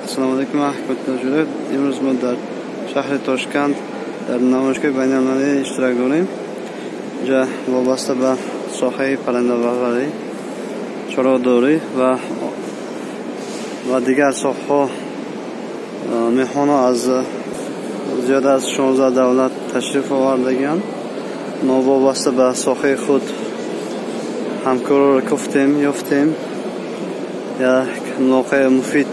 Ассалому алайкум, ҳакматулло. Имрӯз мо дар шаҳри Тошканд дар намоишгоҳи байналмилалӣ иштирок дорем. Инҷа вобаста ба соҳаи паррандапарварӣ, чорводорӣ ва дигар соҳаҳо меҳмонҳо аз зиёда аз 16 давлат ташриф овардагианд. Мо вобаста ба соҳаи худ ҳамкорро кофтем, ёфтем. Як мулоқаи муфид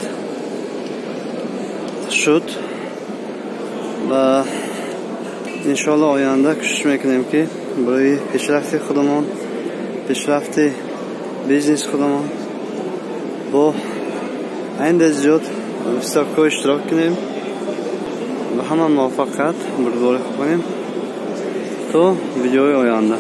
шуд ва иншоалло оянда кӯшиш мекунем, ки барои пешрафти худамон, пешрафти бизнеси худамон бо айнда зиёд выставка ҳо иштирок кунем ва ҳама муваффақият, бурдборӣ кунем. То видеои оянда.